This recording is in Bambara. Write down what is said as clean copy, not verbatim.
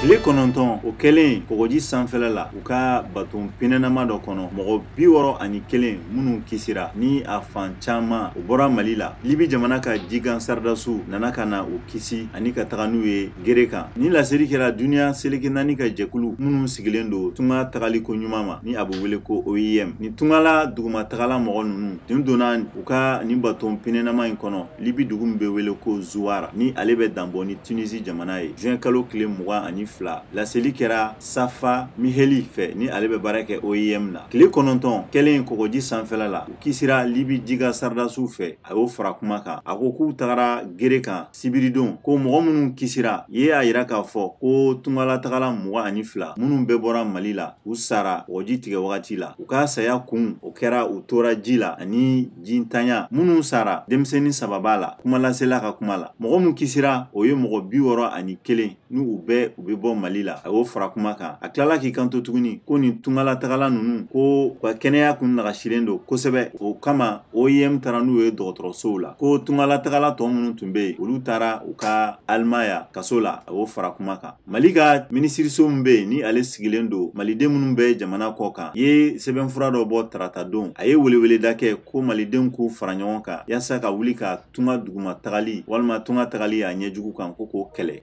Tile 9 o kɛlen kɔgɔji sanfɛla la, u ka baton pinɛnama dɔ kɔnɔ, mɔgɔ 61 minnu kisira ni a fan caman u bɔra Mali la. Libi jamana ka jikan saridasiw nana ka na u kisi ani ka taga n'u ye gere kan. Ni laseli kɛra duniya seleke naani ka jɛkulu minnu sigilen don tunga tagaliko ɲuman ma, ni a bɛ wele ko OIM. Ni tungala dugumatagala mɔgɔ ninnu tun donna u ka nin baton pinɛnama in kɔnɔ Libi dugu min bɛ wele ko Zuwara, ni ale bɛ danbɔ ni Tunisi jamana ye, juin kalo tile 22. Laseli kɛra Safa Miheli fɛ, ni ale bɛ baara kɛ OIM na. Tile 9 kɛlen kɔgɔji sanfɛla la, u kisira Libi jikan saridasiw fɛ. A y'o fara kuma kan, a ko k'u tagara gere kan sibiridon, ko mɔgɔ minnu kisira ye a yira k'a fɔ ko tungalatagala 22 minnu bɛɛ bɔra Mali la, u sara kɔgɔji tigɛ wagati la. U ka saya kun o kɛra u tora ji la ani jintanya. Minnu sara, denmisɛnnin 3 b'a la. Kumalasela ka kuma la, mɔgɔ min kisira o ye mɔgɔ 61, n'u bɛɛ u bɛ bɔ Mali la. A y'o fara kuma kan. A tilala k'i kanto tuguni ko nin tungalatagala ninnu, ko u ka kɛnɛya kun nagasilen don kosɛbɛ, o kama OIM taara n'u ye dɔgɔtɔrɔsow la. Ko tungalatagala tɔ minnu tun bɛ yen, olu taara u ka Alimaya kaso la. A y'o fara kuma kan. Mali ka minisiriso min bɛ yen, ni ale sigilen don maliden minnu bɛ jamana kɔ kan, ye sɛbɛnfura dɔ bɔ tarata don. A ye weleweleda kɛ ko malidenw k'u fara ɲɔgɔn kan yaasa ka wuli ka tunga duguma tagali walima tunga tagali a ɲɛjugu kan, ko k'o kɛlɛ.